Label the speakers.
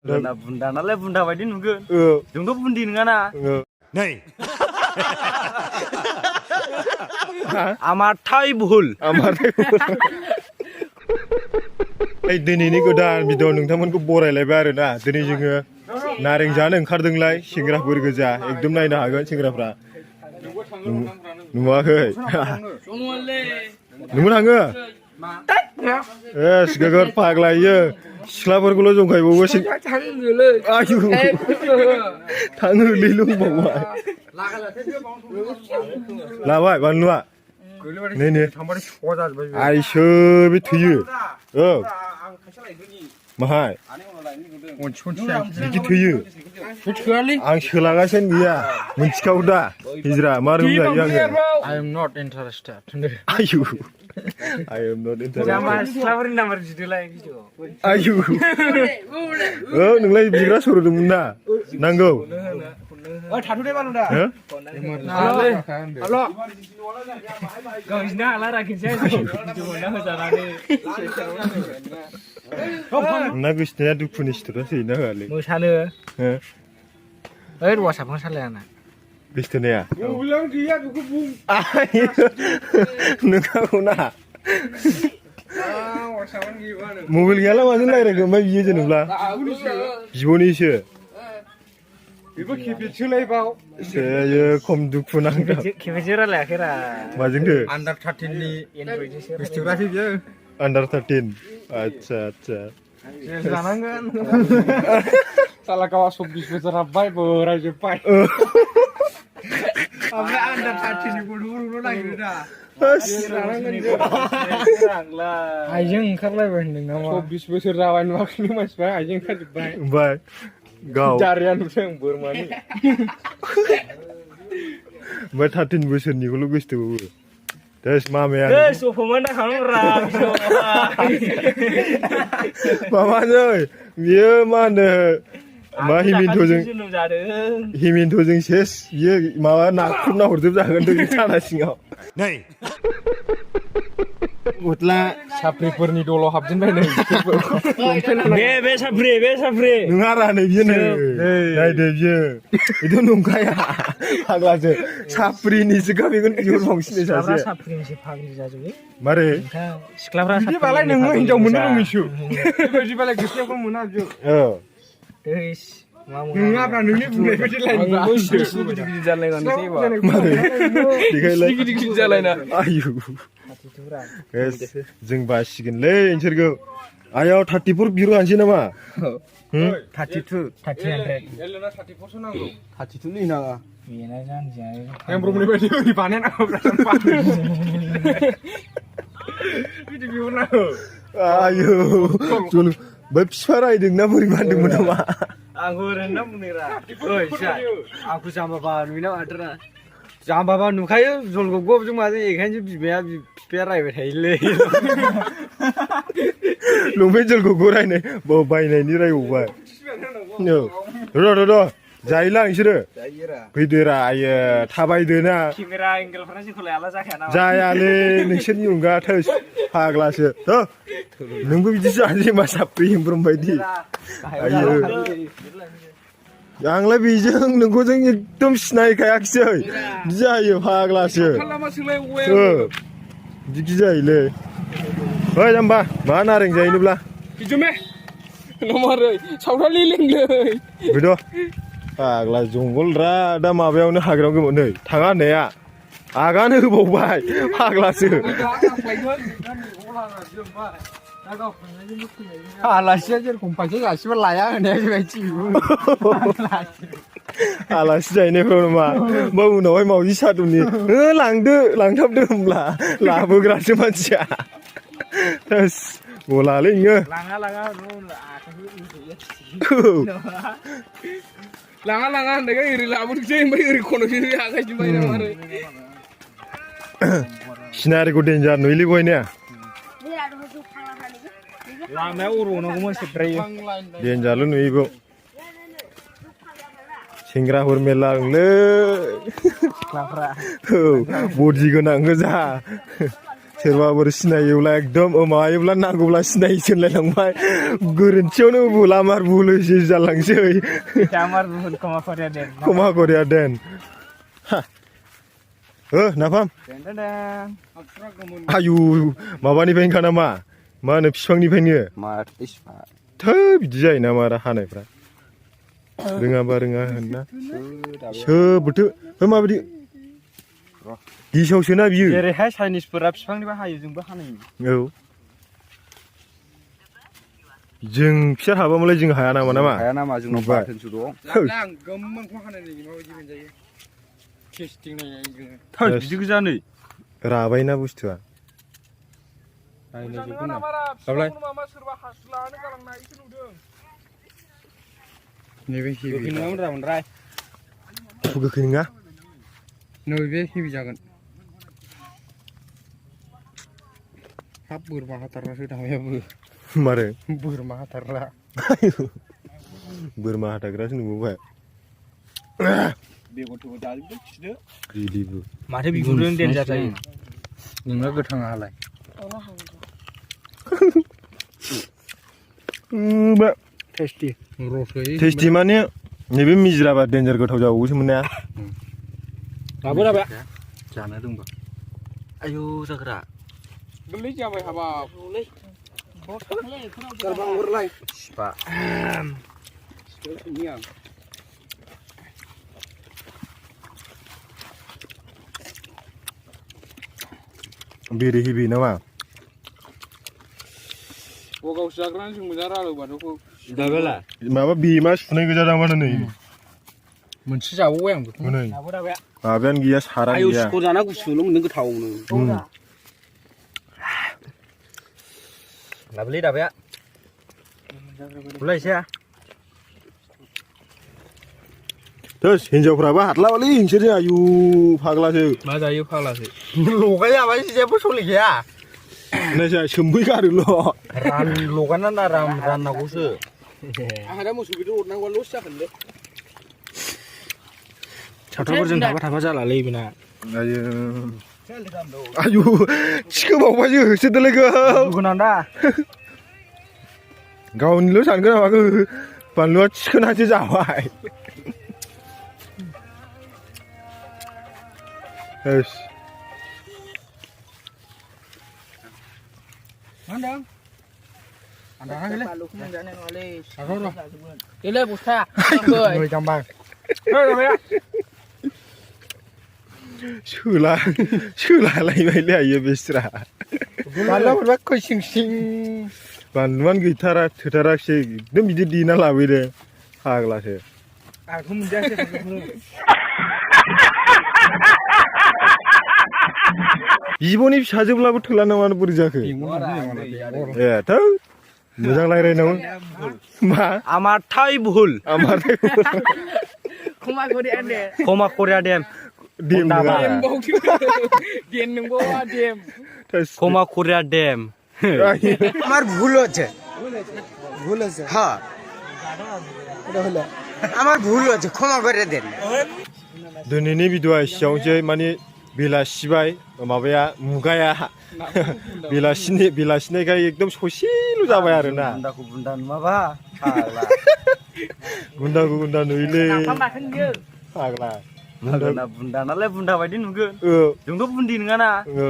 Speaker 1: Nah, bunda nalar bunda bayi nunggu. Jungto bundi nungana.
Speaker 2: Nei.
Speaker 1: Amar thai buhul.
Speaker 3: दिनैनि गोदान video नोंथांमोनखौ बरायलायबाय आरोना दिनै जोङो नारें जानो ओंखारदोंलाय सेंग्राफोर गोजा एकदम नायनो हागोन सेंग्राफ्रा नुवाखै नोंबो थाङो सिगागर फाग्लायो सिख्लाफोरखौल' जंखायबावो आयु थाङोलै लोंबावबाय लाबाय बानलुआ नै नै आइसो बे थैयो औ माहाय बिदि थैयो आं सोलागासिनो गैया मोनथिखागौ दा हिजरा मा रोखोम जायो आङो
Speaker 1: I am not interested.
Speaker 3: आयु I am not interested
Speaker 1: Jangan selawarin nomor judul lagi gitu.
Speaker 3: आयु नोंलाय बिग्रा सरदोंमोन ना नांगौ
Speaker 1: Taruh deh malu dah. Halo. Kau isna ala rakin saya. Cuma nak jalan
Speaker 3: ना गोसोनाया दुखुनि सिथुरासै ना होआलै
Speaker 1: मोसानो WhatsApp मोसालाय आंना
Speaker 3: गोसोनाया नोंखागौ ना मबाइल गैयाला माजों रायज्लायगोन ओमफ्राय बियो जेनेबा बिब'निसो बेबो खेपेसो लायबाव सेयो खम दुखु नांदों
Speaker 1: खेपेसो रायलायाखै रा
Speaker 3: माजोंथो
Speaker 1: Under 13 नि एन्ड्रइडसो गोसोथोराखै बियो
Speaker 3: Under 13 आच्छा
Speaker 1: जानांगोन साला गावा 24 बोसोर हाबबाय बोरायजोब्बाय ओमफ्राय Under 13 नि गथ'फोरखौल' नागिरो दा आइजों ओंखारलायबाय होनदों नामा 24 बोसोर जाबाय नुवाखैनो मानसिफ्रा आइजों ओंखारजोब्बाय
Speaker 3: ओमफ्राय गाव
Speaker 1: जारिया नुदों बोरमानि
Speaker 3: ओमफ्राय 13 बोसोरनिखौल' गोसोथोबावो Terus mamanya
Speaker 1: Sofoman dah kamu rapi
Speaker 3: mamanya dia mana mah himinto jeng ses dia malah nakut huruf jangan tuh di sana singaw
Speaker 2: Nei.
Speaker 3: Utla
Speaker 1: sapriperni dolo habjinबाय नै बे साप्रि
Speaker 3: नोंहारा नै बियो नै नायदो बियो itu नंखाया फाग्लासो साप्रिनिसो गाबेगोन बिहर बांसिन सासे
Speaker 1: साप्रिनिसो फाग्लि जाजोबो
Speaker 3: मारै
Speaker 1: सिख्लाफ्रा
Speaker 3: बिदिबालाय नोङो हिनजाव मोननो रोङैसो
Speaker 1: बेबायदिबालाय गोसोखौ मोना बियो नङाब्रा नोंनि बुंनाय बायदि लायनो गिदिर जालायनानैसै
Speaker 3: मारै देखायलाय
Speaker 1: गिदिर जालायना
Speaker 3: आयु जों बासिगोनलै नोंसोरखौ आयाव 34 बिहर हानसै नामा
Speaker 1: 32 300 एलना 34 सो नांगौ 32 नि नाङा बेना जानजिया एमब्रमनि बायदि ओरै बानायनांगौ बिदि बिहरनांगौ
Speaker 3: आयु जल बै फिफा रायदोंना बोरै बानदोंमोन नामा
Speaker 1: आंखौ ओरैनो बुंनोरा ओइ आंखौ जाम्बाबा नुयोना माथोरा जाम्बाबा नुखायो जलगबजों माजों एखायनोसो बिफाया रायबाय थायोलै
Speaker 3: लंपेन्ट जलगबखौ रायनाय बायनायनि रायबावबाय र' जायोला नोंसोरो फैदोरा आयो थाबायदोना केमेरा एंगेलफोरा जोंखौ लायाला जाखाया नामा जायालै नोंसोरनि अनगा थोस फाग्लासो नोंबो बिदि जानोसै मा साप्रि एमब्रम बायदि आयो आंलाय बेजों नोंखौ जों एकदम सिनायखायाखिसै बिदि जायो फाग्लासो बिदि जायोलै ओइ जाम्बा मा नारें जायोनोब्ला
Speaker 1: बिजोमे नमारै सावरालि लोंलै
Speaker 3: फैद' फाग्ला जंगलरा दा माबायावनो हाग्रायाव गोमोन नै थाङा होननाया आगान होबावबाय फाग्लासो आलासिया जेरखम फैसा जासिबा लाया होननाया बेबायदि आलासि जाहैनायफ्राव नामा होमबा उनावहाय मावजि सादुनि लांथाबदो होमब्ला लाबोग्रासो मानसिया गलालै नोङो
Speaker 1: लाङा होननायखाय ओरै लाबोदोंसै ओमफ्राय ओरै खन'सै आखाइजों बायना मारो
Speaker 3: सिनारिखौ डेन्जार नुयोलै बयनिया
Speaker 1: लामायाव अरनांगौमोन सेब्रायो
Speaker 3: डेन्जारल' नुयोबो सेंग्राफोर मेरला दंलै
Speaker 1: सिख्लाफ्रा
Speaker 3: बडि गोनां गोजा सोरबाफोर सिनायोब्ला एकदम माबायोब्ला नांगौब्ला सिनायसोनलायलांबाय गोरोन्थियावनो भुल आमार भुल जालांसै खमा करिया देन नाफाम आयु माबानिफ्रायनोखा नामा मा होनो बिफांनिफ्रायनो थो बिदि जायो नामा आरो हानायफ्रा रोङाबा रोङा होनना सोबोथो माबायदि गिसावसोना बियो
Speaker 1: जेरैहाय चाइनिसफोरा बिफांनिफ्राय हायो जोंबो हानाय
Speaker 3: औ जों फिसा हाबामालाय जों हाया नामा
Speaker 1: हाया नामा जोंनाव बाथोनसो दं आं गोमोनखौ हानाय नोंनि माबायदि मोनजायो टेस्टिं नायनाय जोङो बिदि गोजानै
Speaker 3: राबायना बुस्थुआ गोखै नङा
Speaker 1: नैबे हेभि जागोन हाब बोरमा हाथारलासो दाबायाबो
Speaker 3: मारो
Speaker 1: बोरमा हाथारला
Speaker 3: बोरमा हाथारग्रासो नुबोबाय
Speaker 1: बेगरखौबो जाजोबदो खिदो
Speaker 3: बिदिबो
Speaker 1: माथो बिगुरजों देन्जार जायो नोंना गोथाङालाय
Speaker 3: टेस्टि माने नैबे मिजिराबा देन्जार गोथाव जाबावोसो मोननाया
Speaker 1: लाबो लाबो जानो दंबा आयौ जाग्रा गोरलै जाबाय हाबाब हरलाय सिपा
Speaker 3: बेरे हेबि नामा
Speaker 1: गावसो जाग्रानो जों मोजां रायलायबानोखौ दाबेला
Speaker 3: माबा बेमा सुनाय गोजा दामानो नै
Speaker 1: मोनसे जाबावबाय आं बेखौ
Speaker 3: नै माबायानो गैया सारा गैया
Speaker 1: आयौ सिखर जाना गुसुल' मोनदों गोथावनो लाबोलै दाबाया बुलायसै
Speaker 3: थोस हिनजावफ्राबो हाथलाबालै नोंसोरजों आयु फाग्लासो
Speaker 1: मा जायो फाग्लासो लगायाबाय जेबो सलिखाया
Speaker 3: नायसा सोमफैगारोल'
Speaker 1: लगायनानै आराम राननांगौसो आंहा दा मोसौ बेदर हरनांगौआ लस जागोनलै सावथालफोरजों थाबा जालालै बेना
Speaker 3: आयु थिखोबावबायसो होसोदोलायखौ
Speaker 1: गोनां दा
Speaker 3: गावनिल' सानगोन नामा बानलुआ थिखोनासो जाबाय
Speaker 1: मा होनदों बानलुखौ मोनजानाय नङालै देलै बस्था जाम्बां
Speaker 3: सोलालायबायलै आयो बेस्रा
Speaker 1: बानलुआ खैसिं सिं
Speaker 3: बानलुआनो गैथारा थोथाराखिसै एकदम बिदि देना लाबोदो फाग्लासो
Speaker 1: आंथ' मोनजायासै
Speaker 3: बिब'नि फिसाजोब्लाबो थोला नामानो बोरै जाखो ए थौ मोजां रायलायनांगौ मा
Speaker 1: आमार थाइ भुल खमा करिया डेम ক্ষমা কোরিয়া ড্যাম আমার ভুল হচ্ছে হ্যাঁ আমার ভুল হচ্ছে ক্ষমা করে দেন
Speaker 3: दिनैनि भिडिअ'आ एसेयावनोसै माने बेलासिबाय माबाया मुगाया बेलासिनायखाय एकदम ससेल' जाबाय आरोना
Speaker 1: बुन्दाखौ बुन्दा नुवाबा
Speaker 3: बुन्दाखौ बुन्दा नुयोलै फाग्ला
Speaker 1: बुन्दा नालाय बुन्दा बायदि नुगोन जोंथ' बुन्दि नङाना